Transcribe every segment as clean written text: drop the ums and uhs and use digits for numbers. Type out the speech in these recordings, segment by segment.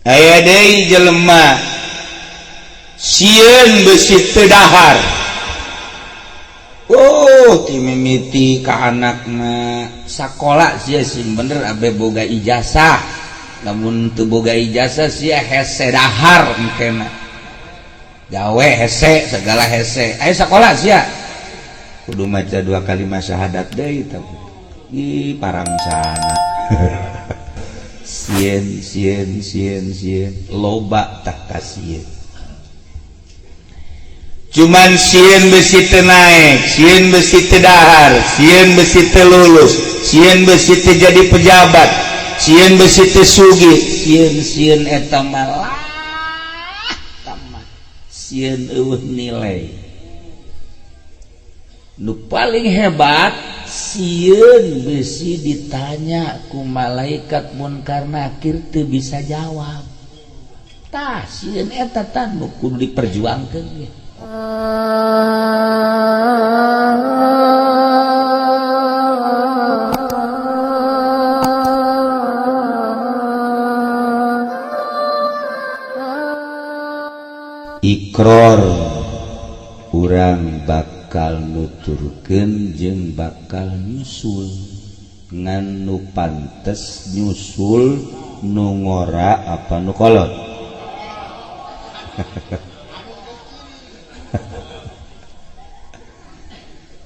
Aya deui jelema sieun besi teu dahar. Oh, ti mimiti ka anakna sakola sia sing bener abe boga ijazah. Lamun teu boga ijazah sia hese dahar engkena. Gawe hese, segala hese. Ayo sakola sia. Kudu maca dua kalimat syahadat deui tapi. Ih, parangsana. Sieun sieun sieun sieun loba tak kasieun. Cuman sieun besi teu naek, sieun besi teu dahar, sieun besi teu lulus, sieun besi teu jadi pejabat, sieun besi teu sugih, sieun sieun eta mah sieun eueuh nilai. Nu paling hebat sieun besi ditanya ku malaikat munkar nakir teu bisa jawab. Tah sieun eta tah nu kudu diperjuangkeun ge. Ikror urang bakal nuturkeun jeung bakal nyusul, ngan nu pantes nyusul nu ngora apa nu kolot.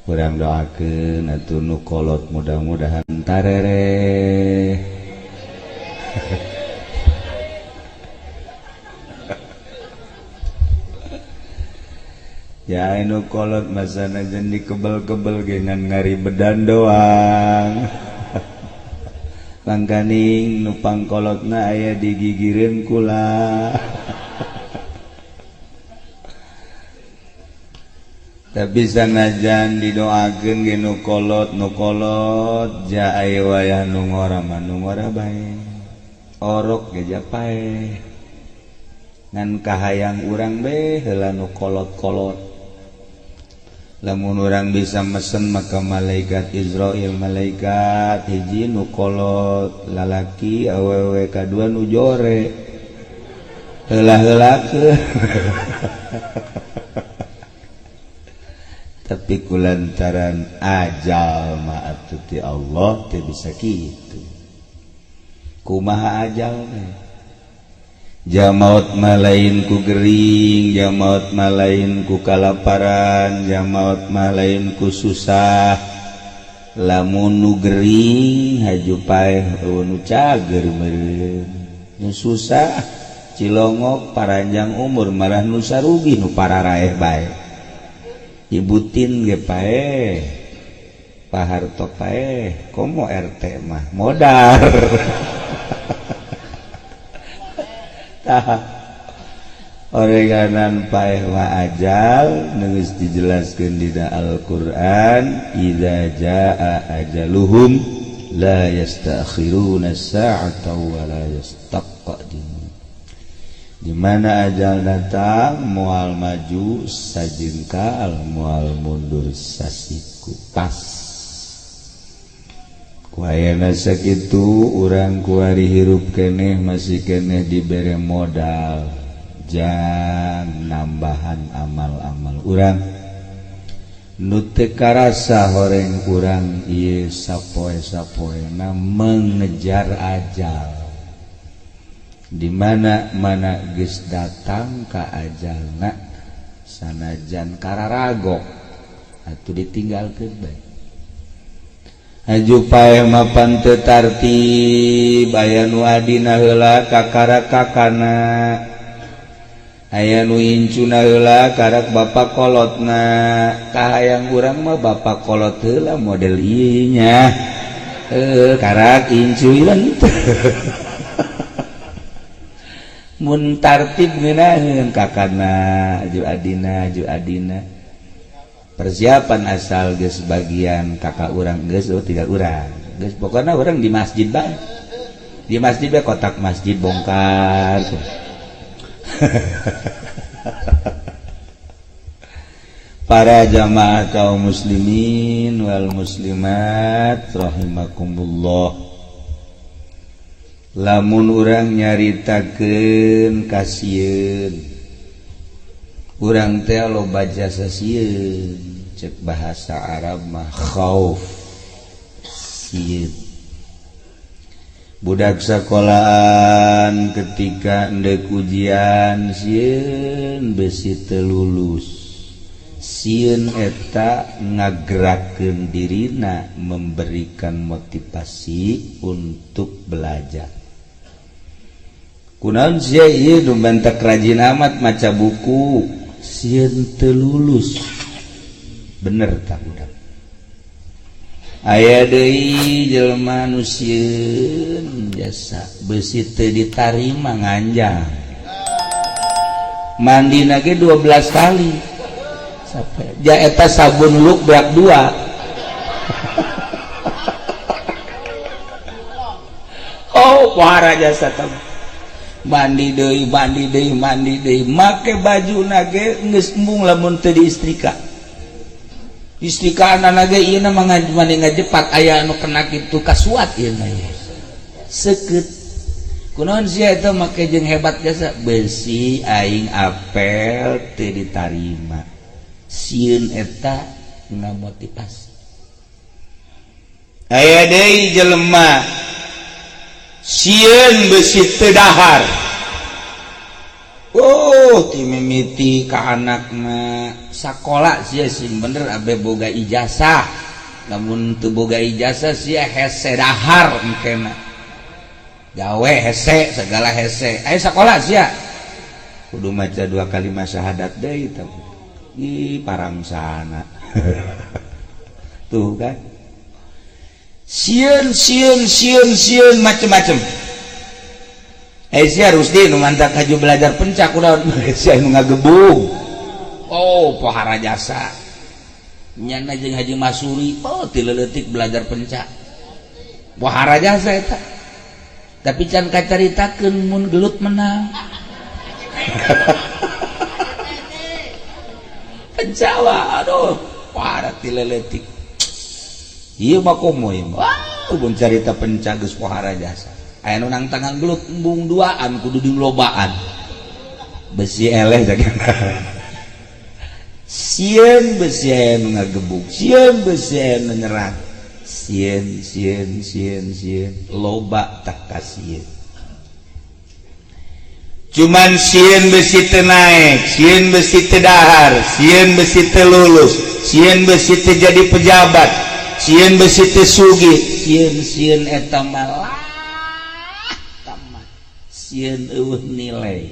Urang doakeun atuh nu kolot mudah-mudahan tarereh. Ya nu kolot masana jeung dikebel-kebel ge ngan ngaribedan doang. Langkaning nu pangkolotna aya digigireun kula. Tapi sanajan didoakeun ge nu kolot ja aya wayah nu ngora mah nu ngora bae. Orok ge ja pae. Ngan kahayang urang be heula nu kolot-kolot. Lamun urang bisa mesen maka malaikat Israil malaikat hiji nu kolot lalaki awewe kadua nu jore. Heula-heulakeun. Tapi kulantaran ajal mah atuh ti Allah teu bisa kitu. Kumaha ajal teh? Jamaut malain ku gering, jamaut malain ku kalaparan, jamaut malain ku susah. Lamun nu gering haju paeh eueuh nu cager meureun. Nu susah cilongok paranjang umur marah nu sarugi nu pararaeh bae. Ibutin ge paeh, Pak Harto paeh, komo RT mah modar. Oreganan paeh wa ajal geus dijelaskeun dina Al-Qur'an, idza jaa ajaluhum la yastakhiruna sa'ata wa la yastaqdimun. Di mana ajal datang moal maju sajengkal, moal mundur sasiku pas. Ku ayana sakitu urang kuari hirup keneh masih keneh dibere modal jang nambahan amal-amal urang nu teu karasa horeng urang ieu sapoe-sapoena mengejar ajal. Di mana mana geus datang ka ajalna sanajan kararagok atuh ditinggalkeun bae. Haju paeh mapan teu tartib, aya nu adina heula kakara kakana, aya nu incuna heula karak bapa kolotna. Kahayang urang mah bapa kolot heula model ieu nya, karak incu ieu mun tartib ngeunaheun kakana ju adina ju adina. Persiapan asal geus bagian kakak urang geus oh tiga urang geus pokona urang di masjid bae, di masjid bae kotak masjid bongkar. Para jamaah kaum muslimin wal muslimat rahimakumullah. Lamun urang nyaritakeun kasieun, urang teh loba jasa sieun, cek bahasa Arab mah khauf, sieun. Budak sekolahan ketika endek ujian sieun besi teu lulus, sieun eta ngagerakeun dirina, memberikan motivasi untuk belajar. Kunaon sia ieu nu bentak rajin amat maca buku, sieun teu lulus. Bener tak budak? Aya deui jelema nu sieun jasa besi teu ditarima nganjang. Mandina ge 12 kali. Sampai ja eta sabun luk beak 2. Oh, pohara jasa teh. Mandi deui, mandi deui, mandi deui, make baju nage geus embung lamun teu diistrika. Istrikaan ge ieu mah mani ngajepat aya anu kena kitu kasuat ieu mah. Seukeut. Kunaon sia eta make jeung hebat jasa besi aing apel teu ditarima. Sieun eta ngamotivasi. Aya deui jelema sieun besi teu dahar. Oh, ti mimiti ka anakna sakola sia sing bener abe boga ijazah. Lamun teu boga ijazah sia hese dahar engkena. Gawe hese, segala hese. Ayo sakola sia. Kudu maca 2 kalimat syahadat deui tah. Ih, parangsana. Tuh kan. Sieun sieun sieun sieun macem-macem. Sia Rusdi nu mantak haju belajar pencak udah sia nu ngagebug. Oh, pohara jasa. Nyana jeung Haji Masuri, oh ti leutik belajar pencak. Pohara jasa eta. Tapi can kacaritakeun mun gelut menang. Pencawa, aduh, pohara ti leutik. Ieu mah komo ieu mah. Wah, mun carita pencak geus pohara jasa. Aya nu nang tangan gelut embung duaan kudu dilobaan. Besi eleh jaga. Sieun besi aya nu ngagebug, sieun besi aya nu nyerang. Sieun sieun sieun sieun loba tak kasieun. Cuman sieun besi teu naek, sieun besi teu dahar, sieun besi teu lulus, sieun besi teu jadi pejabat, sieun besi teu sugih, sieun-sieun eta malah tamat. Sieun eueuh nilai.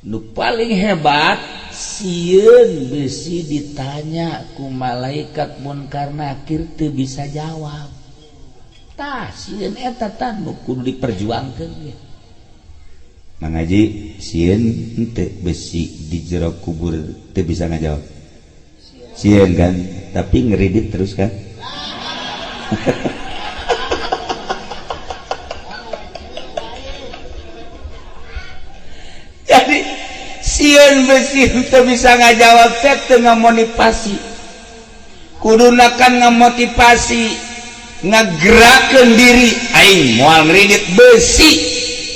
Nu paling hebat sieun besi ditanya ku malaikat munkar nakir teu bisa jawab. Tah sieun eta tah nu kudu diperjuangkeun ge. Mangaji sieun henteu besi di jero kubur teu bisa ngajawab. Sieun kan, tapi ngeridit terus kan. Jadi sieun besi teu bisa ngajawab teh teu ngamotivasi. Kuduna kan ngamotivasi, ngagerakeun diri aing moal ngeridit besi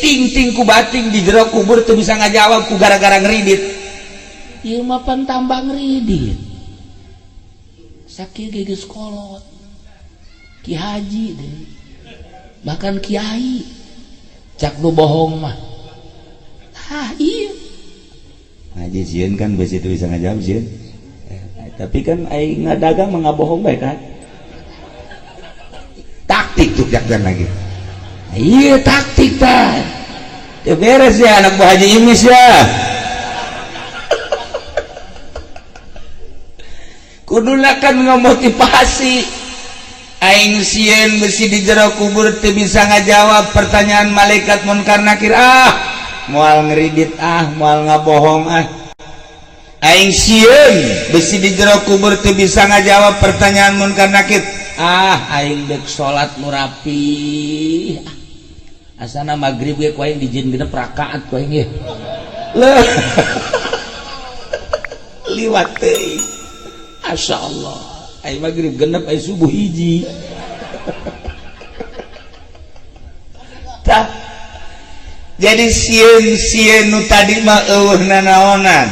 ting-ting ku bating di jero kubur teu bisa ngajawab ku gara-gara ngeridit. Ieu mah pan tambah ngeridit. Sakieu ge geus kolot. Ki haji deui. Bahkan kiai. Cak nu bohong mah. Ah iya. Ngaji sieun kan besi teu bisa ngajawab sieun. Tapi kan aing ngadagang mah ngabohong bae kan. Taktik tuh jakdan lagi. Iya taktik tah. Teu beres ya anak buah Haji Imis ya. Kuduna kan ngamotivasi. Aing sieun besi di jero kubur teu bisa ngajawab pertanyaan malaikat munkar nakir ah. Moal ngeridit ah, moal ngabohong ah. Aing sieun besi di jero kubur teu bisa ngajawab pertanyaan munkar nakir ah. Aing deuk salat nu rapi. Asana magrib ge ku aing dijieun genep rakaat ku aing ge. Leuh. Liwat teuing. Masya Allah. Aing magrib genep aing subuh hiji. Tah, jadi sieun sieun nu tadi mah eueuh nanaonan,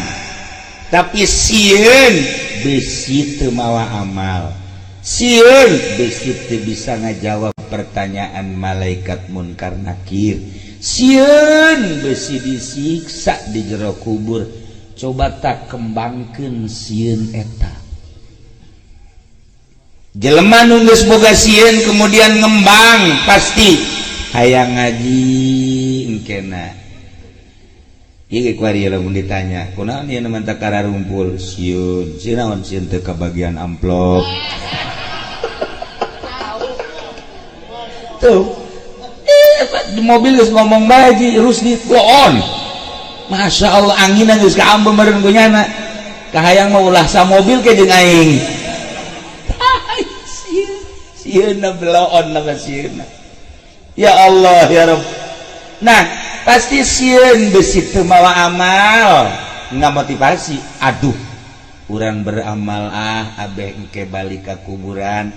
tapi sieun besi teu mawa amal, sieun besi teu bisa ngajawab pertanyaan malaikat Munkar Nakir, sieun besi disiksa di jero kubur. Coba tak kembangkeun sieun eta. Jelema nu geus boga sieun kemudian ngembang, pasti hayang ngaji engkena. Ieu kuari lamun ditanya, kunaon ieu nu teu kararumpul? Sieun. Sieun naon? Sieun teu kabagian amplop. Tuh. Di mobil geus ngomong bae Ji Rusdi on. Masya Allah, angin geus kaambe meureun ku nyana. Kahayang mah ulah sa mobil ke jeung aing. Sieun beloon nama sieun. Ya Allah ya Rabb. Nah, pasti sieun besi teu mawa amal, nggak motivasi. Aduh, urang beramal ah, abeh engke balik ka kuburan,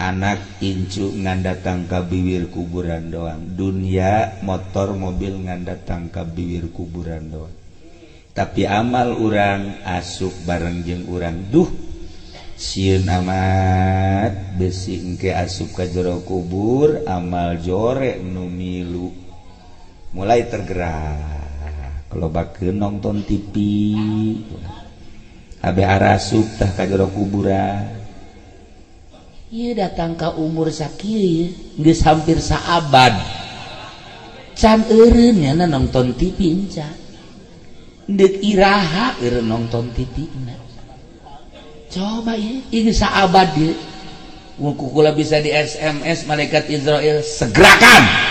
anak incu ngan datang ka biwir kuburan doang, dunia motor mobil ngan datang ka biwir kuburan doang, tapi amal urang asup bareng jeung urang. Duh, sieun amat besi engke asup ka jero kubur amal jore nu milu. Mulai tergerak kalau bakeun nonton TV abe arasup tah ka jero kuburan. Ieu datang ka umur sakieu geus hampir saabad can eureun nya nonton TV encan. Deuk iraha eureun nonton TV na? Coba ya, ieu saabad ieu. Mun kukula bisa di SMS malaikat Israel segerakan.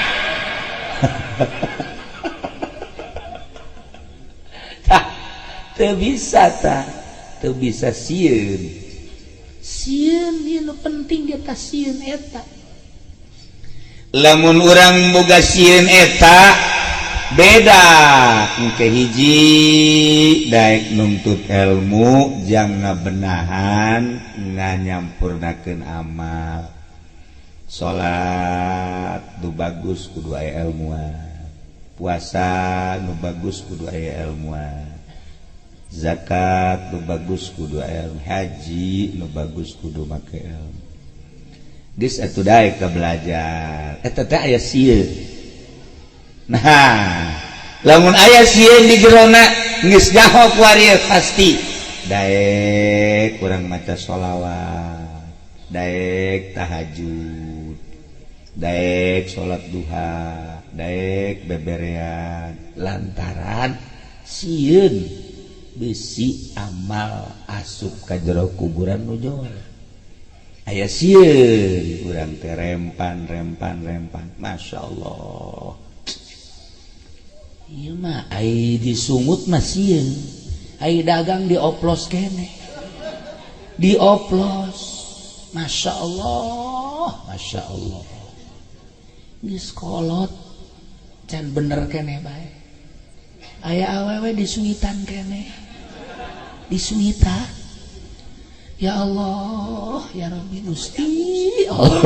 Tah, teu bisa tah, teu bisa sieun. Sieun ieu nu penting dia tah sieun eta. Lamun urang boga sieun eta beda engke hiji daek nuntut ilmu jang ngabenahan nganyampurnakeun amal. Salat nu bagus kudu aya ilmuan, puasa nu bagus kudu aya ilmuan, zakat nu bagus kudu aya ilmu, haji nu bagus kudu make ilmu. Geus atuh daek ka belajar eta teh aya sieun. Nah, lamun aya sieun di jerona geus nyaho kuari pasti daek kurang maca sholawat, daek tahajud, daek salat duha, daek beberean, lantaran sieun besi amal asup ka jero kuburan nu jore. Aya sieun urang teh rempan rempan rempan. Masya Allah. Ieu mah ai disungut mah sieun, ai dagang dioplos keneh, dioplos. Masya Allah, Masya Allah. Geus kolot can bener keneh bae. Aya awewe disuitan keneh, disuitan. Ya Allah, ya Rabbi Gusti Allah.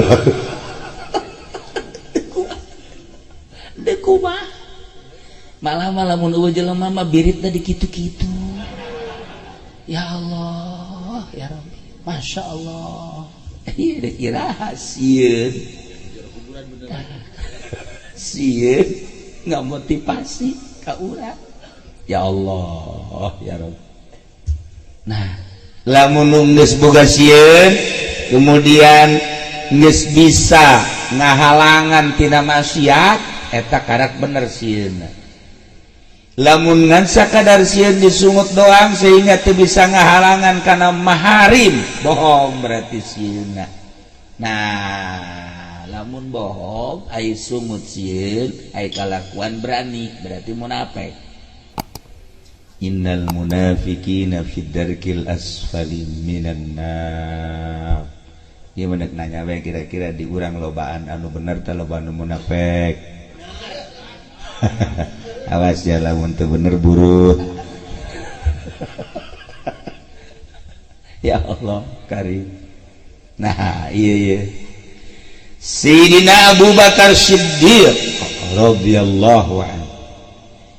Deuk kumaha? Malah malah mun eueuh jelema mah biritna di kitu-kitu. Ya Allah, ya Rabbi. Masya Allah. Ieu deuk iraha sieun. Sieun nggak motivasi ka urang. Ya Allah, ya Rabbi. Nah, lamun geus boga sieun kemudian geus bisa ngahalangan tina maksiat, eta karak bener sieunna. Lamun ngan sakadar sieun disungut doang sehingga teu bisa ngahalangan kana maharim, bohong berarti sieunna. Nah, lamun bohong ai sungut sieun, ai kalakuan berani, berarti munafik. Innal munafiqina fid darkil asfali minan nar. Ieu mah nanya we, kira-kira di urang lobaan anu bener teh loba anu munafik? Awas ya lamun teu bener buruh. Ya Allah karim. Nah, iya iya. Sayyidina Abu Bakar Siddiq. radhiyallahu anhu.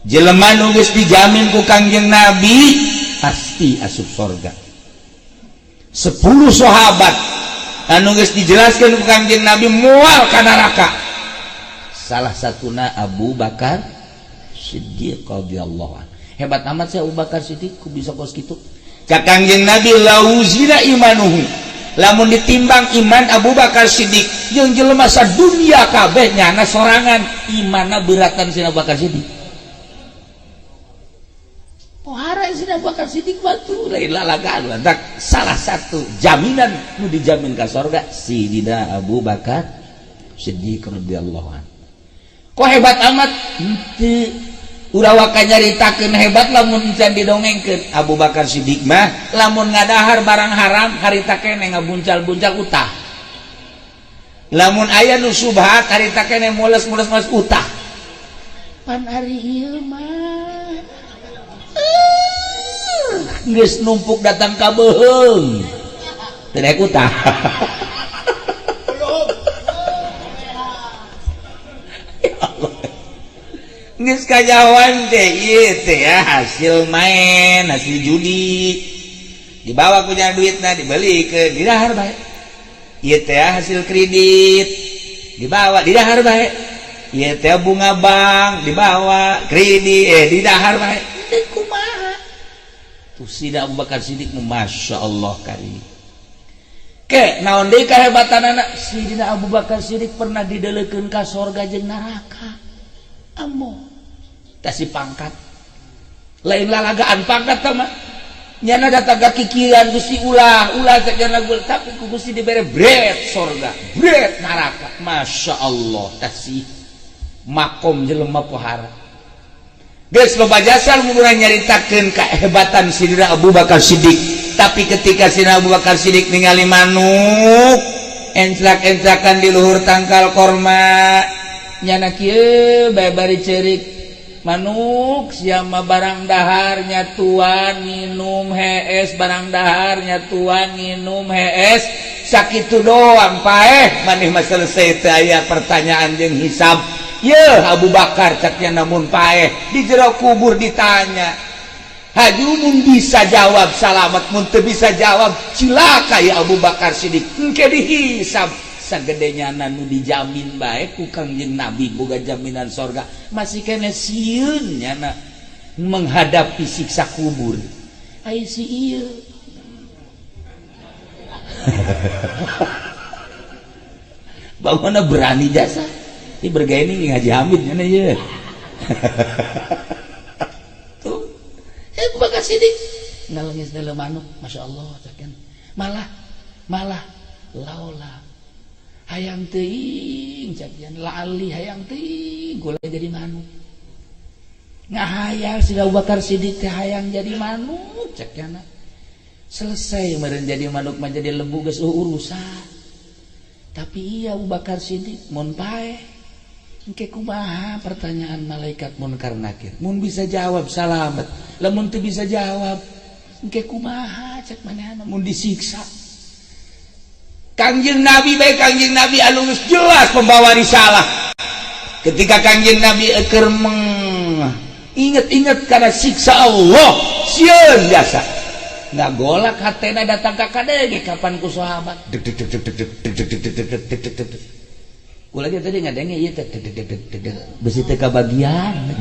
Jelema nu geus dijamin ku Kangjeng Nabi pasti asup sorga. 10 sahabat anu geus dijelaskeun ku Kangjeng Nabi moal ka neraka, salah satuna Abu Bakar Siddiq radhiyallahu anhu. Hebat amat sih Abu Bakar Siddiq, ku bisa kos kitu. Cak Kangjeng Nabi, lauzina imanuhu, lamun ditimbang iman Abu Bakar Siddiq jeung jelema sadunia kabeh, nyana sorangan imanna beratan si Abu Bakar Siddiq. Pohara si Abu Bakar Siddiq batu lain lalagaan. Lantak salah satu jaminan nu dijamin ka sorga Sidina Abu Bakar Siddiq radhiyallahu anhu. Kok hebat amat? Henteu, urang waka nyaritakeun hebat lamun can didongengkeun. Abu Bakar Siddiq mah lamun ngadahar barang haram harita keneh ngabuncal-buncal utah, lamun aya nu subhat harita keneh mules-mules mas utah. Pan ari ieu mah geus numpuk datang ka beuheung teu daek utah. Ya Allah. Geus kajawan teh ieu teh ya hasil main, hasil judi. Dibawa punya duitna dibelikeun, didahar bae. Ieu teh hasil kredit dibawa didahar bae. Ieu teh bunga bank dibawa kredit didahar bae. Teh kumaha? Tuh Sida Abu Bakar Siddiq, Masya Allah kari. Ke naon deui kahebatanana? Sidina Abu Bakar Siddiq pernah didelekeun ka sorga jeung neraka. Ambo kasih pangkat lain lalagaan pangkat tah mah nyana datang ka kikiran Gusti, ulah ulah cek nyana gua, tapi ku Gusti dibere bret sorga bret neraka. Masya Allah, kasih makom jelema pohara. Geus loba jasa mun urang nyaritakeun kehebatan Sidina Abu Bakar Siddiq, tapi ketika Sidina Abu Bakar Siddiq ningali manuk enclak-enclakan di luhur tangkal korma, nyana kieu bae bari ceurik, "Manuk siapa barang daharnya tuan minum hees, barang daharnya tuan minum hees." Sakitu doang paeh maneh mah selesai, teu aya pertanyaan jeung hisab. Ye Abu Bakar, caknya, namun paeh di jero kubur ditanya. Haju mun bisa jawab salamat, mun teu bisa jawab cilaka ya Abu Bakar Siddiq, engke dihisab. Sagedenya nu dijamin bae ku Kangjeng Nabi boga jaminan sorga, masih kene sieun nyana menghadapi siksa kubur. Ai si ieu bangunna berani jasa ini bergaya ini Haji Hamid nyana ieu tuh. Abu Bakar Siddiq ngalengis dalam manuk, Masya Allah, malah malah laula hayang teuing cakian lali hayang teuing gula jadi manuk. Ngahayal si Abu Bakar Siddiq teh hayang jadi manuk cakian. Selesai meureun jadi manuk mah, jadi lembu geus urusan. Tapi iya Abu Bakar Siddiq mun paeh engke kumaha pertanyaan malaikat munkar nakir, mun bisa jawab salamet, lamun teu bisa jawab engke kumaha cek manehna mun disiksa Kangjeng Nabi baik. Kangjeng Nabi anu geus jelas pembawa risalah, ketika Kangjeng Nabi eker meng inget-inget karena siksa Allah sieun jasa nggak golak hatena datang ka kadege kapan ku sahabat deg deg deg deg deg deg deg deg deg deg deg deg deg deg. Kula ge tadi ngadenge ieu teh deg deg deg deg deg besi teu kabagian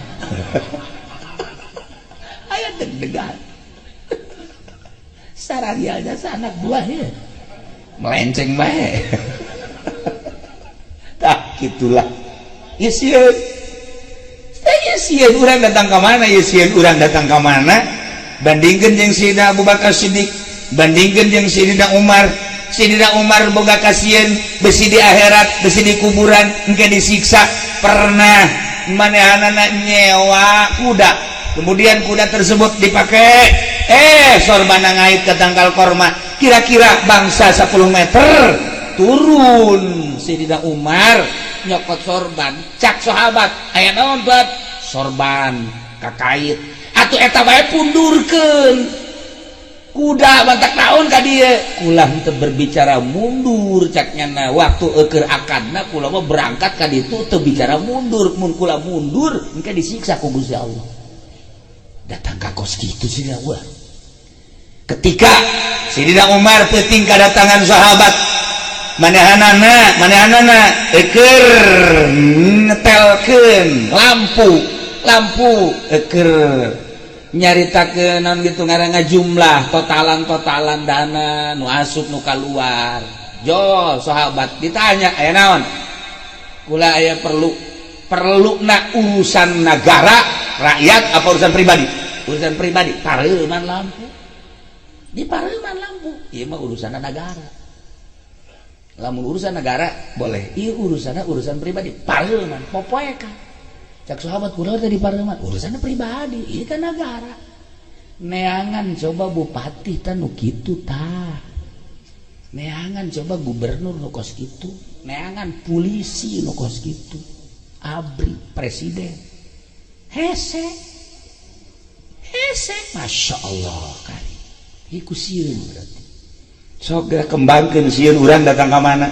aya deg-degan sararial jasa anak buah ya melenceng bae. Tak gitulah ya sieun ya sieun urang datang ka mana ya sieun urang datang ka mana. Bandingkeun jeung Sidina Abu Bakar Siddiq, bandingkeun jeung Sidina Umar. Sidina Umar boga kasieun besi di akhirat, besi di kuburan engke disiksa. Pernah manehanana nyewa kuda, kemudian kuda tersebut dipakai sorbana ngait ke tangkal korma kira-kira bangsa 10 meter. Turun Sidina Umar nyokot sorban. Cak sahabat, "Aya naon buat sorban kakait?" Atuh eta bae pundurkeun. Kuda bantak naon ka dieu? Kula henteu berbicara mundur cak nyana waktu eueur akadna kula mah berangkat ka ditu teu bicara mundur. Mun kula mundur engke disiksa ku Gusti Allah. Datang ka kos kitu Sidina Umar. Ketika Sidina Umar peuting kedatangan sahabat, manehanana manehanana eker netelkeun lampu lampu eker nyaritakeun naon gitu ngaranna jumlah totalan-totalan dana nu asup nu kaluar. Jo sahabat ditanya, aya naon? Kula aya perlu. Perlu na urusan negara, rakyat, apa urusan pribadi? Urusan pribadi. Pareuman lampu di pareuman lampu, ieu mah urusan negara. Lamun urusan negara boleh, ieu urusan urusan pribadi, pareuman popoekan. Cak sahabat, kula tadi pareuman urusan pribadi, ieu kan negara. Neangan coba bupati tah nu kitu tah, neangan coba gubernur nu kos kitu, neangan polisi nu kos kitu, ABRI, presiden hese hese. Masya Allah kali iku sieun berarti. Sok geura kembangkeun sieun urang datang ka mana.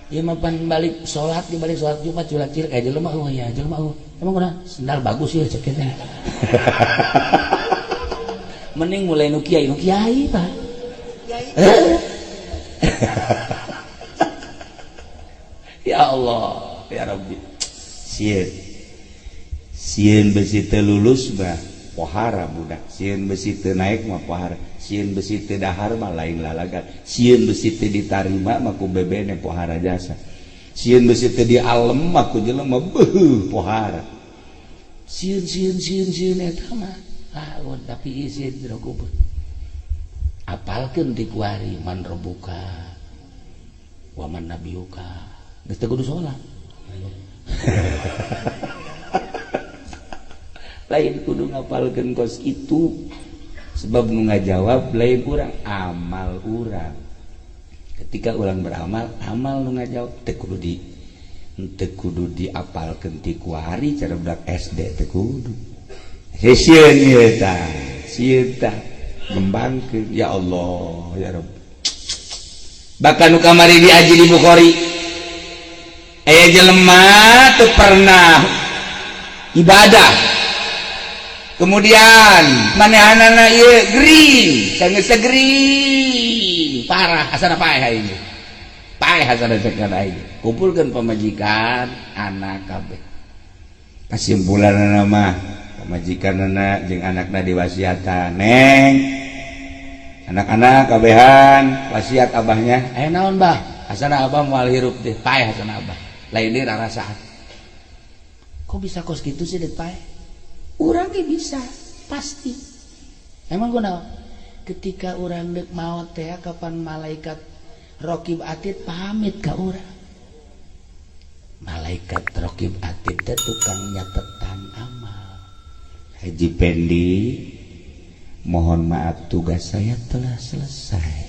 Ieu mah pan balik salat, di balik salat Jumat culak cilik aya jelema, oh ya jelema, oh emang kunaon sendal bagus ya cek teh. Mending mulai nu kiai, nu kiai Pak. Ya Allah ya Rabbi, sieun sieun besi teu lulus mah pohara budak, sieun besi teu naik mah pohara, sieun besi teu dahar mah lain lalagan, sieun besi teu ditarima mah ku bebene pohara jasa, sieun besi teu dialem mah ku jelema beuh pohara. Sieun sieun sieun sieun eta mah lawan, tapi ieu jero kubur apalkeun ti kuari man robuka wa man nabiyuka, geus teu kudu salat. Lain kudu ngapalkeun kos itu, sebab nu ngajawab lain urang, amal urang. Ketika urang beramal, amal nu ngajawab. Teu kudu di teu kudu diapalkeun ti kuari cara budak SD, teu kudu. Sieun ieu tah, sieun tah ngembangkeun. Ya Allah ya Rabb. Bahkan nu kamari diaji di Bukhari, aya jelema teu pernah ibadah, kemudian manehanana ieu gering, sanggeus gering parah, asana paeh aing, paeh asana cek aing. Kumpulkeun pamajikan, anak kabeh. Kesimpulanna mah pamajikanna jeung anakna diwasiatan, neng, anak-anak kabehan, wasiat abahnya. Aya naon, Bah? Asana abah moal hirup deh, paeh asana abah, lain deui rarasaan. Kok bisa kos kitu sih dek paeh? Urang ge bisa pasti. Emang kunaon? Ketika urang dek maot teh, kapan malaikat Rokib Atid pamit ka urang. Malaikat Rokib Atid teh tukang nyatetan amal. Haji Pendi, mohon maaf, tugas saya telah selesai.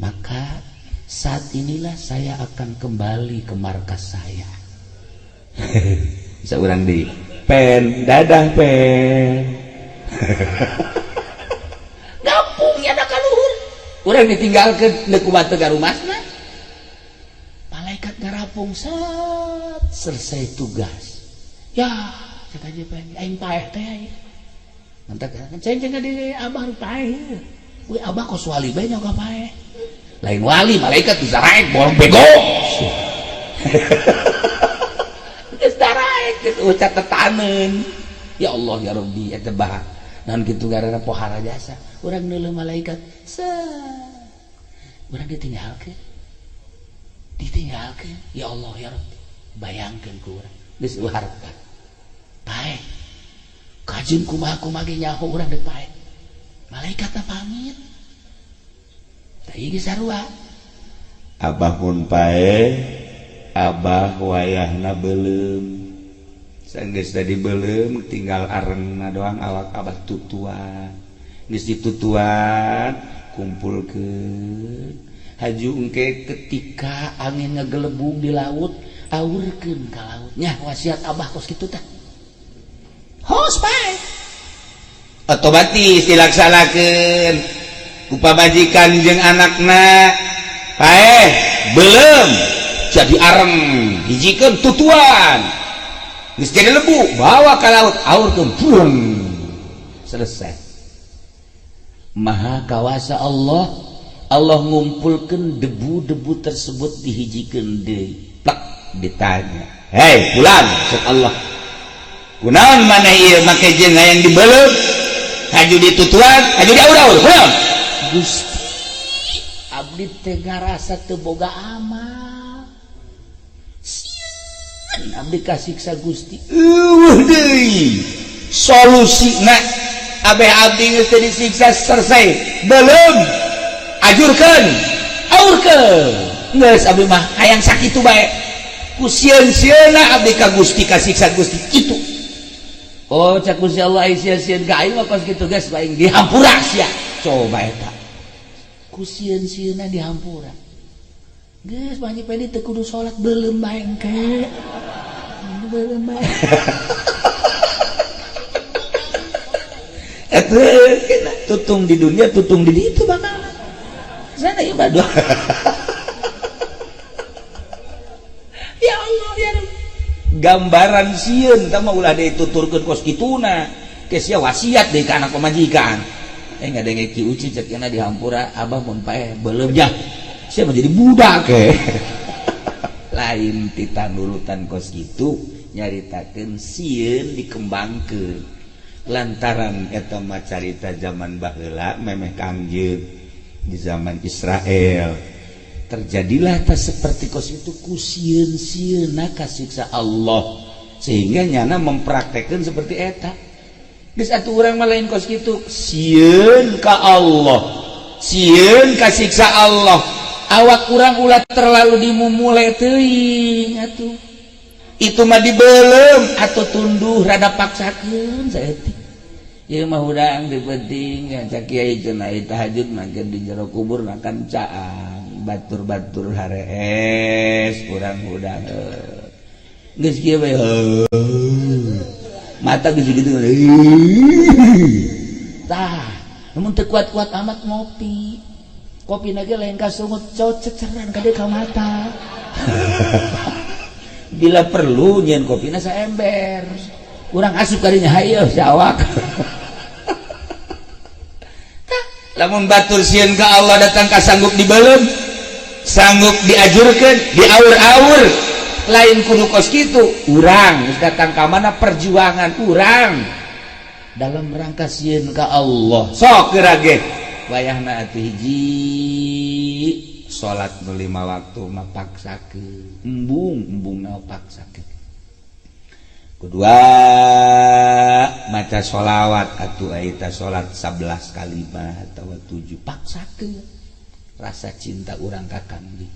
Maka saat inilah saya akan kembali ke markas saya. Bisa urang di pen dadah pen. Gampung ya da kaluhur. Urang ditinggalkeun deuk kumaha teu garumasna. Malaikat ngarapung set selesai tugas. Ya, cek aja pen aing paeh teh aing. Mantak kan ceng ceng di abah paeh. Wih, abah kos wali bae nyoga paeh. Lain wali, malaikat bisa raek bolong bego. Geus daraek geus catetaneun. Ya Allah ya Rabbi, eta bah. Naon kitu garana pohara jasa. Urang neuleuh malaikat set. Urang ditinggalkeun. Ditinggalkeun. Ya Allah ya Rabbi. Bayangkeun ku urang. Geus harta. Paeh. Kajin kumaha kumaha ge nyaho urang deuk paeh. Malaikat pamit. Tah ieu geus sarua. Abah pun paeh, abah wayahna belum. Sanggeus tadi belum, tinggal arengna doang awak abah tutuan. Geus ditutuan, kumpulkeun. Haju engke ketika angin ngegelebung di laut, aurkeun ka laut. Nya wasiat abah kos kitu tah. Hos paeh. Otomatis dilaksanakeun ku pamajikan jeung anakna. Paeh belum jadi areng hijikeun tutuan. Geus jadi lebu bawa ka laut aurkeun buang. Selesai. Maha kawasa Allah. Allah ngumpulkeun debu-debu tersebut dihijikeun deui. Plak ditanya. Hei fulan, cek Allah. Kunaon maneh ieu make jeung hayang dibeuleum? Haju ditutuan, haju diaur-aur. Kunaon? Gusti, abdi teh ngarasa teu boga amal. Sieun abdi kasiksa Gusti. Eueuh deui. Solusina abeh abdi geus teu disiksa selesai. Belum ajurkeun, aurkeun. Geus abdi mah hayang sakitu bae. Ku sieun-sieunna abdi ka Gusti kasiksa Gusti kitu. Oh cak Gusti Allah ai sieun-sieun ka aing mah kos kitu geus aing dihampura sia. Coba eta. Ku sieun-sieunna dihampura. Geus Pak Haji Pedi teu kudu salat beuleum bae engke. Beuleum bae. Eta tutung di dunia tutung di ditu bakal. Sana ibadah. Ya Allah ya Rabb. Gambaran sieun tah mah ulah dituturkeun kos kituna. Ke sia wasiat deui ka anak pamajikan. Ngadenge Ki Uci cek cenah dihampura abah mun paeh beuleum nya. Sia mah jadi budak ke. Lain tita nurutan kos kitu nyaritakeun sieun dikembangkeun. Lantaran eta mah carita zaman baheula memeh Kangjeng di zaman Israel. Terjadilah tas seperti kos itu ku sieun-sieunna kasiksa Allah sehingga nyana mempraktekkan seperti eta. Geus atuh urang mah lain kos kitu, sieun ka Allah, sieun kasiksa Allah. Awak urang ulah terlalu dimumule teuing atuh. Itu mah dibeuleum atuh tunduh rada paksakeun saeutik. Ieu mah hudang di penting ya cak kiai cenah tahajud makin di jero kubur makan caang batur-batur harees kurang hudang geus kieu bae mata geus gitu tah mun teu kuat-kuat amat ngopi kopi na ge lain ka sungut ceceran ka ka mata bila perlu nyeun kopina saember kurang asup kadinya hayo si awak. Lamun batur sieun ka Allah datang ka sanggup dibeuleum, sanggup diajurkeun, diaur-aur, lain kudu kos kitu. Urang geus datang ka mana perjuangan urang dalam rangka sieun ka Allah. Sok geura ge wayahna atuh hiji salat nu 5 waktu mah paksakeun, embung-embungna paksakeun. Kedua maca sholawat atuh eta salat 11 kalimat atawa 7 paksakeun rasa cinta urang ka Kangjeng.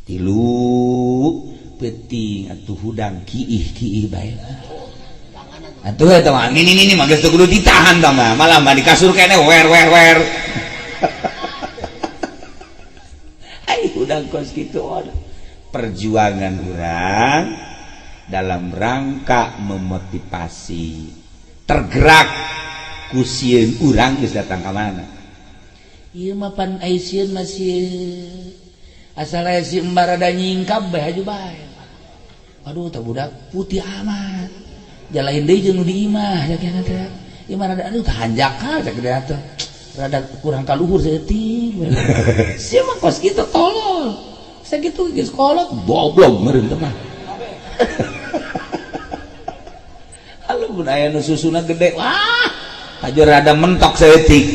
Tilu peuting atuh hudang kiih-kiih bae. Atuh eta mah nini-nini mah geus teu kudu ditahan tah mah, malah mah di kasur keneh wer wer wer. Ai hudang kos kitu perjuangan urang dalam rangka memotivasi tergerak ku sieun urang geus datang ka mana ieu mah pan ai sieun masih asal aya si embar rada nyingkap bae haju bae. Aduh tah budak putih amat jalain deui jeung nu di imah cak nya teh ieu mah rada aduh tah hanjakal cak dia teh rada kurang ka luhur saeutik sia mah kos kitu tolol sakitu geus kolot goblok meureun teh mah. Halo mun aya nu susuna gede wah haju rada mentok saeutik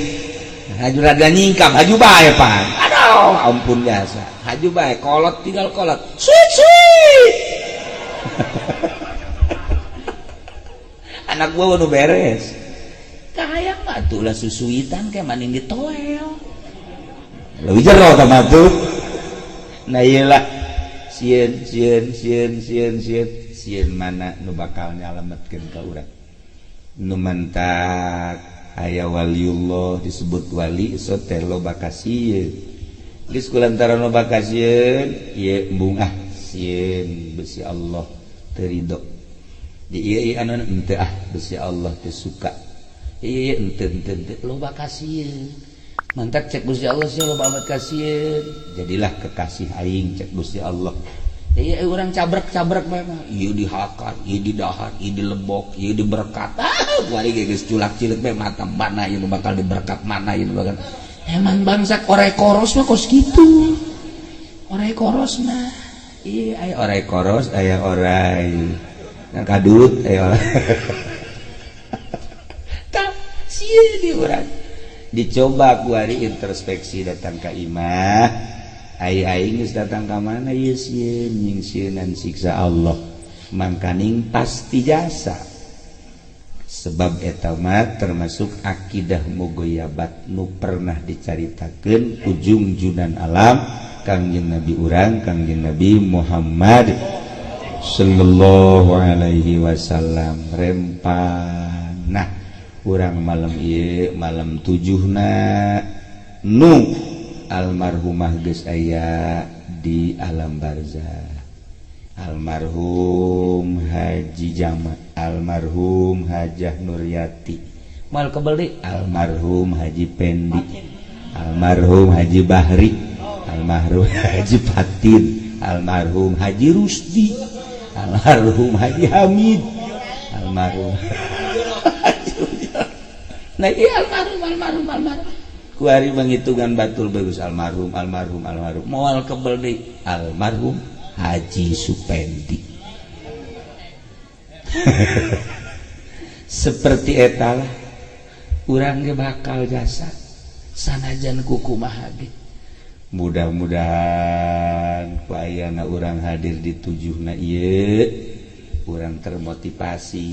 haju rada nyingkap haju bae pan aduh ampun jasa haju bae kolot tinggal kolot suit suit. Anak gua nu beres kahayang mah atuh lah susuitan kayak maning ditoel leuwih jero tah mah tuh. Nah ieu lah sieun sieun sieun sieun sieun sieun mana nu bakal nyalametkeun ka urang nu mantak aya waliullah disebut wali so teh loba kasieun geus kulantaran loba kasieun ieu embung ah sieun besi Allah teu ridho di ieu anu henteu ah besi Allah teu suka Iya, ente ente ente loba kasieun. Mantak cek Gusti Allah sih loba amat kasieun. Jadilah kekasih aing cek Gusti Allah. Iya, orang cabrek-cabrek memang. Iya dihakan, iya didahar, iya dilebok, iya diberkat. Ah, kuari geus culak cilik bae mata mana ieu bakal diberkat, mana ieu bakal. Emang bangsa orai koros mah kos kitu. Orai koros mah. Iya, aya orai koros, aya orai kadut, aya orai. Tah, sieun di urang. Dicoba kuari introspeksi datang ka imah. Aing geus datang ka mana ieu sieun nyingsieunan siksa Allah, mangkaning pasti jasa, sebab eta mah termasuk akidah mugoyabat nu pernah dicaritakeun ujung junan alam, Kangjeng Nabi urang, Kangjeng Nabi Muhammad sallallahu alaihi wasallam. Rempan. Nah, urang malam ieu, malam tujuhna nu almarhumah geus aya di alam barzah, almarhum Haji Jamat, almarhum Hajah Nuryati, mal kebeli, almarhum Haji Pendi, almarhum Haji Bahri, almarhum Haji Fatin, almarhum Haji Rusdi, almarhum Haji Hamid, almarhum. Nah iya, almarhum, almarhum, almarhum. Kuari menghitungan batul bagus, almarhum, almarhum, almarhum, moal kebel deui almarhum Haji Supendi. Seperti etalah urang ge bakal jasa sanajan kukumaha ge. Mudah-mudahan ku ayana urang hadir di tujuhna ieu, urang termotivasi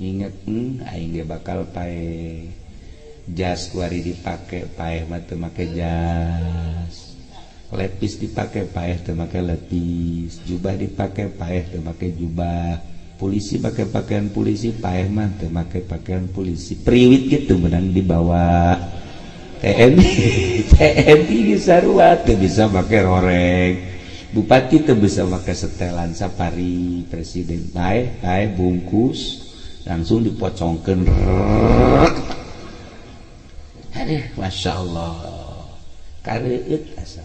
inget, aing ge bakal paeh. Jas kuari dipake, paeh mah teu make jas. Lepis dipake, paeh teu make lepis. Jubah dipake, paeh teu make jubah. Polisi pakai pakaian polisi, paeh mah teu make pakaian polisi. Priwit gitu menang dibawa TNI. TNI bisa sarua teu bisa make roreng. Bupati teu bisa make setelan safari. Presiden paeh, paeh bungkus langsung dipocongkeun. Aduh, Masya Allah, kareut asa.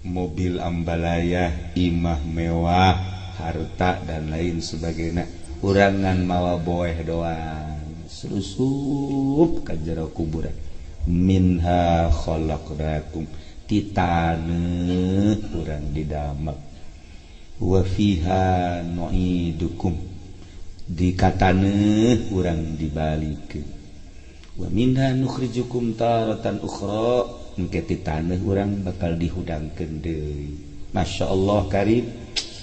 Mobil ambalaya, imah mewah, harta dan lain sebagainya, urangan mawa boeh doang, selusup ka jero kuburan. Minha khalaqnakum, ti taneuh urang didamel, wa fiha nu'idukum, di kataneuh urang dibalikeun, wa minha nukhrijukum taratan ukhra, engke ti taneuh urang bakal dihudangkeun deui. Masya Allah karim,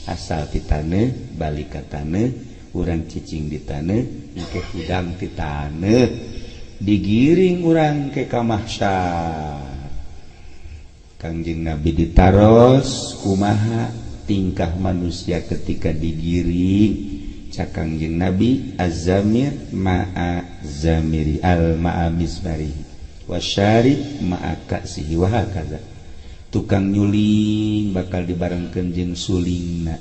asal ti taneuh balik ka taneuh, urang cicing di taneuh, engke hudang ti taneuh, digiring urang ke ka mahsyar. Kangjeng Nabi ditaros, kumaha tingkah manusia ketika digiring? Cak Kangjeng Nabi, az-zamir ma'a zamiri al ma'a mizmari wasyarib ma'a ka'sihi wa hakaza. Tukang nyuling bakal dibarengkeun jeung sulingna,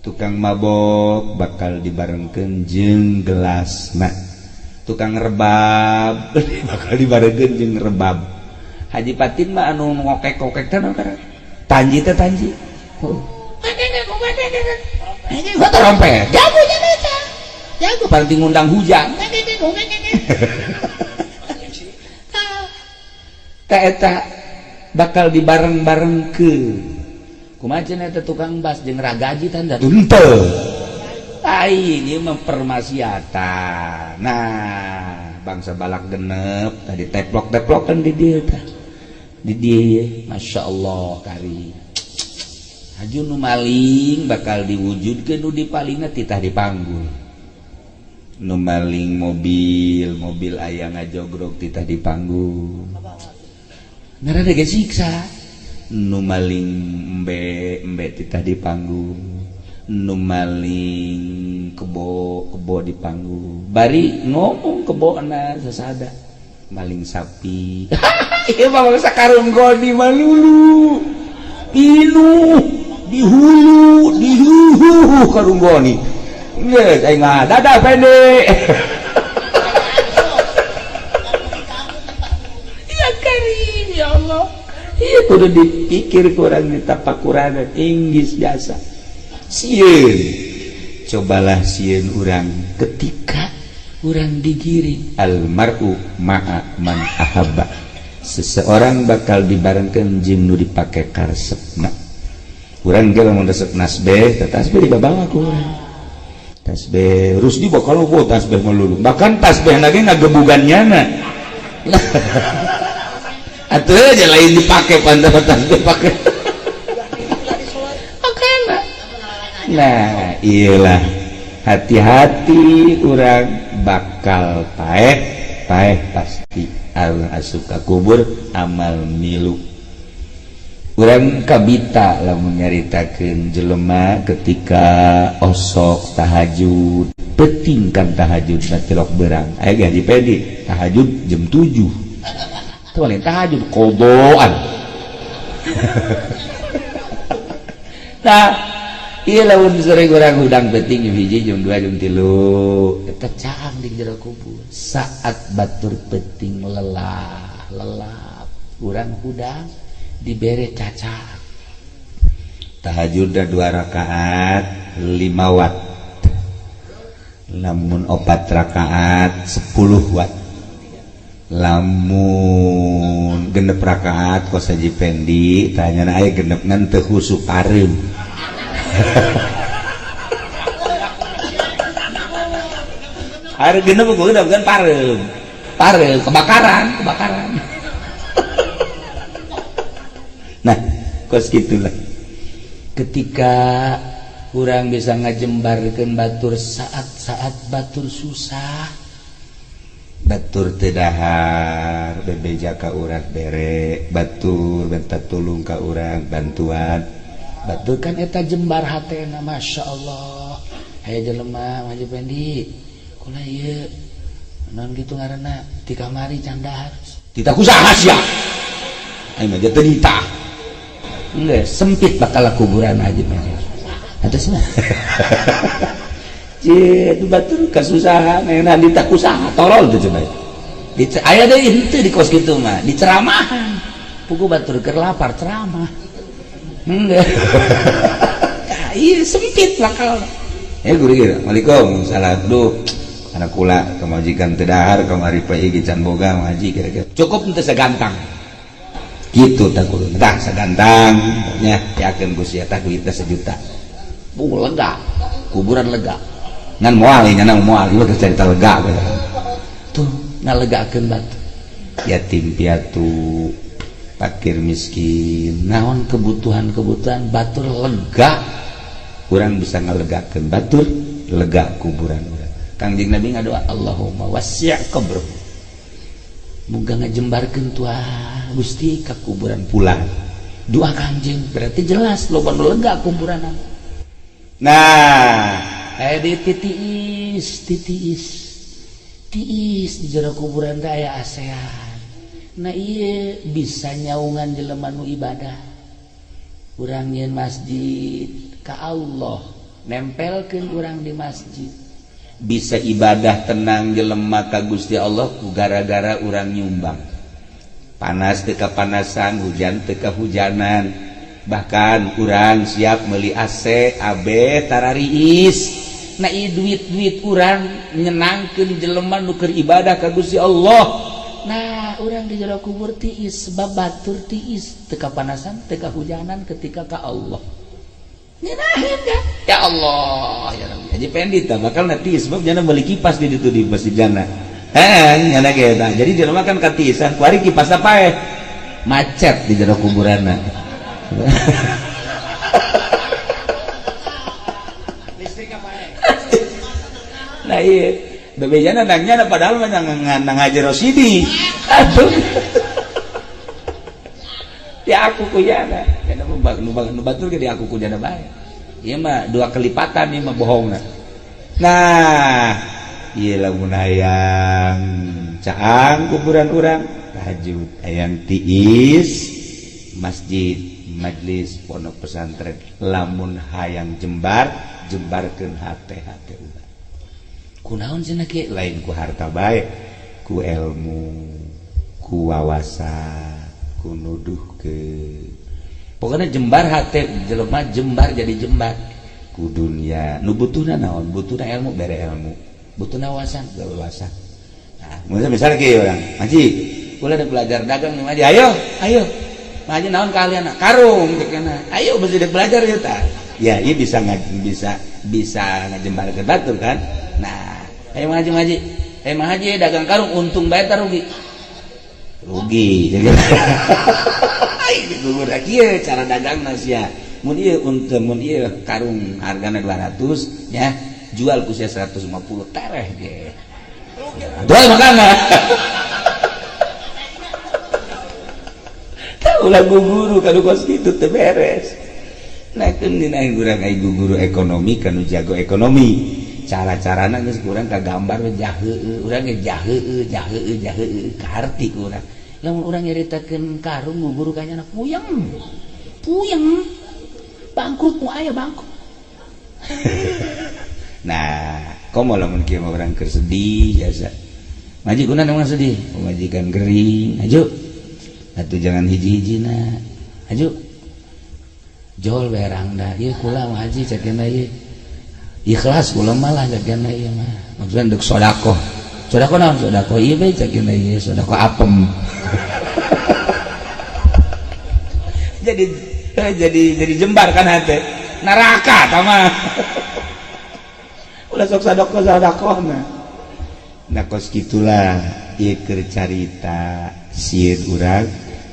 tukang mabok bakal dibarengkeun jeung gelasna, tukang rebab bakal dibarengkeun jeung rebab. Haji Patin mah anu ngokek-kokek teh tanji teh, tanji. Oh. Gua trompet. Jago jago. Jago paling ngundang hujan. Ta eta bakal dibareng-bareng ke. Kumaha cenah eta tukang bas jeung ragaji tanda? Henteu. Ai ieu mah permaksiatan. Nah, bangsa balak genep tadi teplok-teplokan di dieu tah. Di dieu, Masya Allah kari. Haju nu maling bakal diwujudkeun, nu dipalingna titah dipanggul. Nu maling mobil, mobil aya ngajogrok, titah dipanggul. Ngaranna ge siksa. Nu maling embe, embe titah dipanggul. Nu maling kebo, kebo dipanggul. Bari ngomong kebona sasada. Maling sapi. Ieu mah bangsa karung goni malulu. Pinuh di hulu, di huhu karung goni. Geus aing mah dadah pendek. Kudu dipikir kurang ditapakuran Inggris biasa. Sieun. Cobalah sieun urang ketika urang digiring almaru ma'a man ahabba. Seseorang bakal dibarengkeun jeung nu dipake karesepna. Urang ge lamun resep nasbeh, teh tasbih dibabawa ku urang. Tasbih Rusdi bakal lobo tasbih melulu. Bahkan tasbih lagi ngagebugan nyana. Atuh aja lain dipake pantas tasbih pake. Makana. Nah, iyalah hati-hati urang bakal paeh, paeh pasti urang asup ka kubur amal milu. Urang kabita lamun nyaritakeun jelema ketika osok tahajud, penting kan tahajud na tilok berang. Aya ge Haji Pedi tahajud jam 7. Teu lain tahajud kodoan. Nah, iya lamun sering urang hudang penting jam 1, jam 2, jam 3 eta caang di jero kubur. Saat batur penting lelah, lelap, urang hudang dibere cacak. Tahajud 2 rakaat 5 watt. Lamun 4 rakaat 10 watt. Lamun 6 rakaat kos Haji Pendi tanyana aya genep ngan teu khusuk pareum. Hari genep udah bukan pareum. Pareum kebakaran, kebakaran. Nah, kos gitulah. Ketika kurang bisa ngajembarkeun batur saat-saat batur susah, batur teu dahar, bebeja ka urang bere, batur minta tulung ka urang bantuan. Batur kan eta jembar hatena, Masya Allah. Aya jelema Haji Pendi, kula ieu naon kitu ngaranna di kamari can dahar. Titah kusaha sia? Aing mah teu ditah. Enggak, sempit bakal kuburan aja atas mah. Cie, itu batur kesusahan, enak ditakusaha, tolol tuh coba. Aya deui henteu di kos kitu mah, diceramahan. Pugu batur keur lapar ceramah. Enggak. Iya sempit bakal. Guru gitu. Assalamualaikum, salam. Duh, anak kula kemajikan teu dahar kamari pae can boga ngaji kira-kira. Cukup henteu segantang. Gitu tak kudu. Tah segantang nya yakeun ku sia tah duitna sejuta. Bu lega, kuburan lega. Ngan moal nya moal ieu geus carita lega tuh ngalegakeun batu. Yatim piatu, fakir miskin, naon kebutuhan-kebutuhan batur lega. Urang bisa ngalegakeun batur, lega kuburan urang. Kangjeng Nabi ngadoa Allahumma wasi' qabrahu. Muga ngajembarkeun tuah Gusti ka kuburan pulang. Doa Kangjeng berarti jelas loba nu lega kuburan. Nah, di titiis titiis tiis di jero kuburan teh aya ASEAN. Nah ieu bisa nyaungan jelema nu ibadah. Urang nyieun masjid ka Allah, nempelkeun urang di masjid. Bisa ibadah tenang jelema ka Gusti Allah ku gara-gara urang nyumbang. Panas teu kapanasan, hujan teu kahujanan. Bahkan urang siap meuli AC, AB tarariis. Nah ieu duit-duit urang nyenangkeun jelema nu keur ibadah ka Gusti Allah. Nah urang di jero kubur tiis sebab batur tiis teu kapanasan, teu kahujanan ketika ka Allah. Nyenahin kan? Ya Allah, ya Rabbi. Haji Pendi tah bakal tiis sebab jana meuli kipas di ditu di masjid jana. Heeh, nyana ge tah. Jadi jelema kan katiisan, kuari kipasna paeh. Macet di jero kuburanna. Nah iya, bebejana nangnya padahal mah nang Haji Rosidi. Aduh. Ya aku kujana. Kana nu batur ge di aku kujana bae. Ieu mah dua kelipatan ieu mah bohongna. Nah, ieu lamun hayang caang kuburan urang tahajud, hayang tiis masjid, majlis pondok pesantren, lamun hayang jembar, jembarkeun hate-hate urang. Kunaon cenah kieu? Lain ku harta bae, ku ilmu, ku wawasan, Ku nuduhkeun, pokoknya jembar hate jelema, jembar jadi jembar ku dunia. Nu butuhna naon? Butuhna ilmu, bere ilmu. Butuhna wawasan, bere wawasan. Nah, misalnya kieu, urang ngaji, ulah ada belajar dagang nih ngaji. Ayo, ayo ngaji, naon kalian? Karung cekena. Ayo mesti belajar ya ta. Ya, iya, bisa ngaji, bisa bisa ngajembar ke batur kan. Nah, ayo ngaji, ngaji, ayo ngaji dagang karung, untung bae ta rugi? Rugi. Jadi gugur kieu cara dagang sia. Mun ieu untung, mun ieu karung hargana 200 ya, jual ku sia 150, tereh ge. Jual makana. Ulah guru kalau kos gitu teu beres. Nah, dina urang ai guru ekonomi kan, jago ekonomi, cara-carana geus kurang kagambar we, jahe urang ge, jahe jahe jahe kaharti ku urang. Lamun urang nyaritakeun karung, guru kanyana puyeng puyeng, bangkrut mu aya bangkrut. Nah, komo lamun kieu mah urang keur sedih biasa ngaji. Kuna emang sedih, pamajikan gering, aju atuh jangan hiji-hiji na, aju jol berang dah ieu kula mah haji cekena ieu ikhlas kula malah cekena ieu mah maksudna dek sedekah. Sedekah naon? Sedekah ieu bae cekena, ieu sedekah apem. Jadi jadi jembar kan hati neraka tama. Ulah sok sedekah sedekah. Nah, kos gitulah ieu keur carita. Sieun urang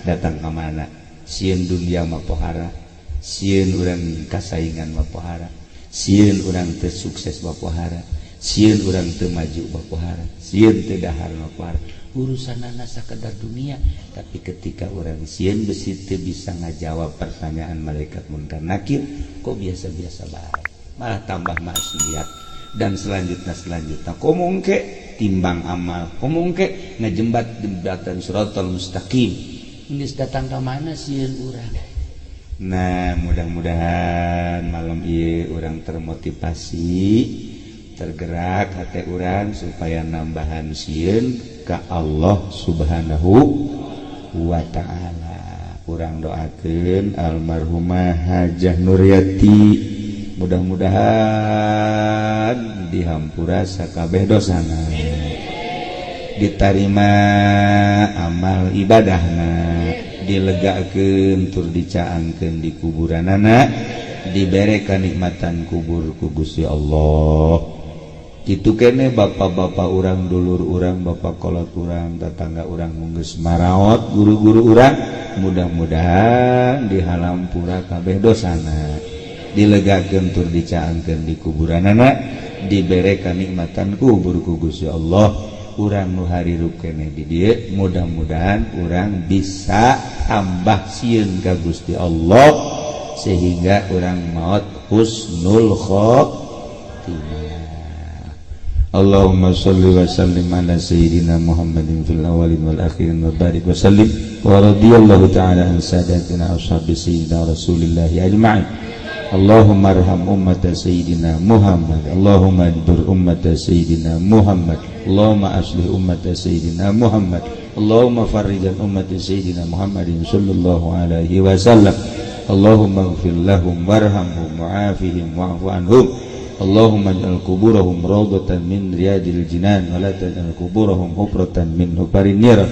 datang ke mana? Sieun dunia mah pohara, sieun urang kasaingan mah pohara, sieun urang teu sukses mah pohara, sieun urang teu maju mah pohara, sieun teu dahar mah pohara. Urusanana sakadar dunia, tapi ketika urang sieun besi teu bisa ngajawab pertanyaan malaikat munkar nakir, kok biasa-biasa bae, malah tambah maksiat dan selanjutnya selanjutnya. Komo engke timbang amal, komo engke ngejembat jembatan siratal mustaqim, geus datang ka mana sieun urang? Nah, mudah-mudahan malam ieu urang termotivasi, tergerak hati urang supaya nambahan sieun ka Allah Subhanahu wa Ta'ala. Urang doakeun almarhumah Hajah Nuryati, mudah-mudahan dihampura sakabeh dosana, ditarima amal ibadahna, dilegakeun tur dicaangkeun di kuburanana, dibere kanikmatan kubur ku Gusti Allah. Kitu kene bapak-bapak urang, dulur urang, bapak kolot urang, tetangga urang geus maraot, guru-guru urang, mudah-mudahan dihampura kabeh dosana, dilegakeun tur dicaangkeun di kuburanana, dibere kanikmatan kubur ku Gusti Allah. Urang nu harirup keneh di dieu, mudah-mudahan urang bisa tambah sieun ka Gusti Allah sehingga urang maut husnul khotimah. Allahumma shalli wa sallim ala sayyidina Muhammadin fil awwalin wal akhirin wa barik wa sallim wa radiyallahu ta'ala an sadatina ashabi sayyidina Rasulillahi ajma'in. Allahumma arham ummata sayyidina Muhammad. Allahumma andur ummata sayyidina Muhammad. Allahumma aslih ummata sayyidina Muhammad. Allahumma farrijan ummati sayyidina Muhammadin sallallahu alaihi wasallam. Allahumma ighfir lahum warhamhum wa'afihim wa'fu anhum. Allahumma ij'al kuburahum rawdatan min riyadil jinan wa la taj'al kuburahum hufratan min hufarin niran.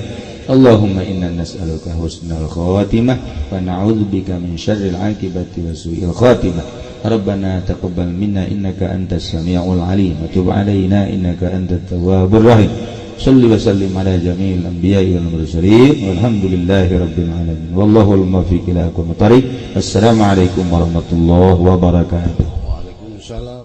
Allahumma inna nas'aluka husnal khatimah wa na'udzubika min syarril akibati wa su'il khatimah. Rabbana taqabbal minna innaka antas samiul alim wa tub alaina innaka antat tawwabur rahim. Salli wa sallim ala jami'il anbiya'i wal mursalin walhamdulillahi rabbil alamin. Wallahul muwaffiq ila aqwamit thariq. Assalamualaikum warahmatullahi wabarakatuh. Waalaikumsalam.